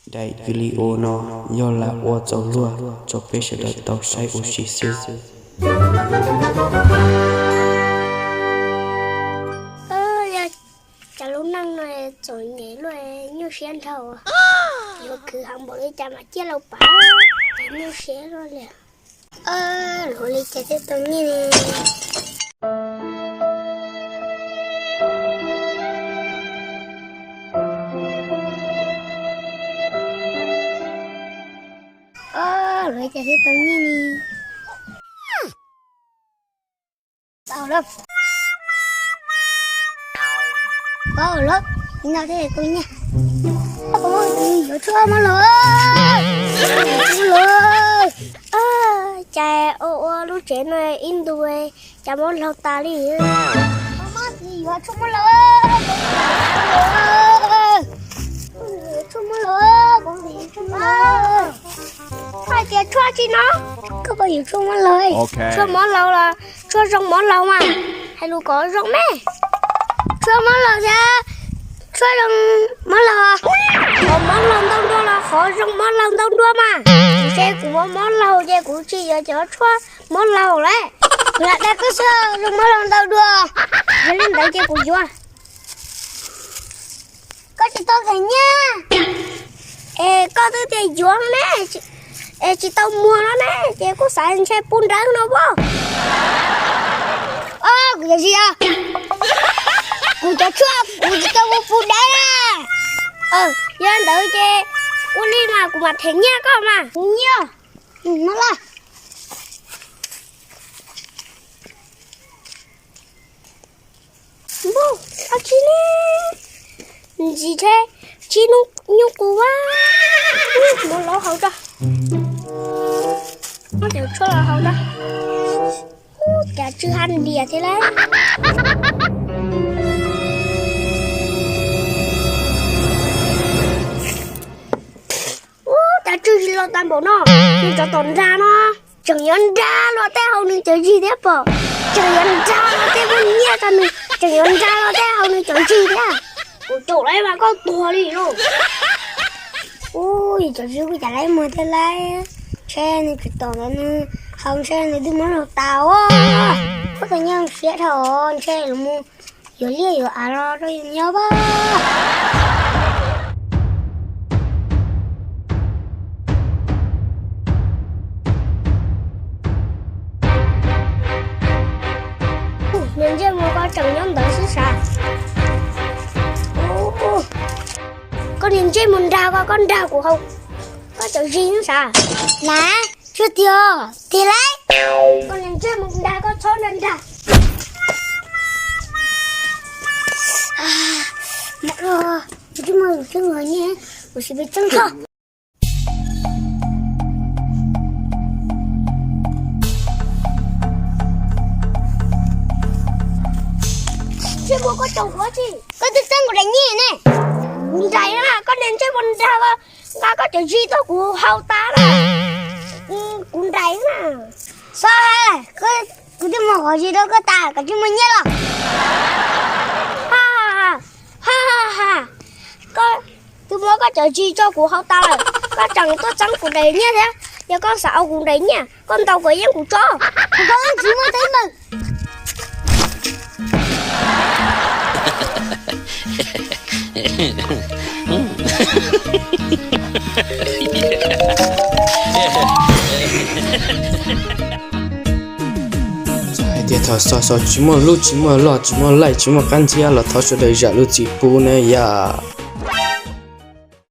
Daim video no yog lam ua txaus luag rau peb sawv daws tau saib ua si xwb. Cas lub neej no txom nyem luaj, nyuaj siab nrho. Yuav khwv heev npaum li cas mas ciaj laus pam, nyuaj siab luaj li. Luav li cas thiaj tau nyiaj ne? Luav li cas thiaj tau nyiaj ne? Tau lawm. Tau lawm, ib no thiaj tau nyiaj. Yuav tshuaj mab laug, yuav tshuaj mab laug. Cas ua ua lub tsev no ib ntus cas mob laug tas li. Yuav tshuaj mab laug, yuav tshuaj mab laug, yuav tshuaj mab laug. Koj hais tias tshuaj tsi no? Koj puas yuav tshuaj mob laug? Tshuaj mob laug los tshuaj zoo mob laug mas, hais lus kom zoo me. Tshuaj mob laug thiab tshuaj zoo mob laug, qhov mob laug ntau dua los qhov zoo mob laug ntau dua mas. Tiam sis kuv mob mob laug ces kuv tsis yuav cov tshuaj mob laug lawm. Kuv lam dag koj xwb, zoo mob laug ntau dua. Yog li ntawd ces kuv yuav. Koj tsis tau them nyiaj es koj twb tias yuav ne, es tsis tau muag no ne, ces kuj xav ntshe pub nrawm no pob. Kuv yuav tsis, kuv cov tshuaj kuv tsis tau mus pub dawb na. Yog ntawd ces ua li mas kuv mam them nyiaj koj mas. Nyiaj no lawm. Npauj, dab tsi ne? Ntsis ntshe tsib hnub nyuj qus ua. Muab lauj hau tso. Muab cov tshuaj los hau tso. Ub, cas tsw hab ntias thiab lauj. Ub, cas tsw tsis los tag npaum no. Nws tsov tom nrag no tseem yuav nrag los tej hau nws cov zig thiab pom. Tseem yuav nrag los tej muaj nyiaj rau nws, tseem yuav nrag los tej hau nws cov zig thiab. Kuv caum lawm mas koj tuag li lauj. Ub, cov zig kuj cas lawv muag thiab lauj. Ntshe nws tseem tom ntawd nws hau ntshe nws twb muab laug tas os. Koj tau nyiaj siab dhau os, ntshe los mus yuav liaj yuav av los rau yus nyob pab. Niag ntsej muag ko tseem nyob ntawd xwb sav. Koj niag ntsej muag nrag ko, koj nrag kuv hau koj cov zig xwb sav. Na, tsuas tiag, tiag lauj. Koj niag ntsej muag nrag ko txhob nrag nrag. Kuv tsis muaj lus txeeb los nyiaj, kuv sim pes txeeb koj. Ntsej muag koj caum kuv tsi? Koj twb txeeb kuv daim nyiaj ne. Kuv nraim na, koj niag ntsej muag nrag ko, nqa koj cov zig tuaj kuv hau tas na. Kuv nraim na. Xav hais, kuv twb muab qhov zig rau koj tas, koj tsis muaj nyiaj los? Ha ha ha, ha ha ha. Koj twb muab koj cov zig rau kuv hau tas lawm, koj tseem tuaj txeeb kuv daim nyiaj thiab. Yog koj xav ua kuv daim nyiaj, koj ntaus kom yeej kuv tso. Kuv tsis muaj teeb meem. Hais tias thaum xaus xaus tsis muaj lub tsis muaj log tsis muaj laij tsis muaj qab ntxhiab los thov sawv daws zam lub txim pub ne yom.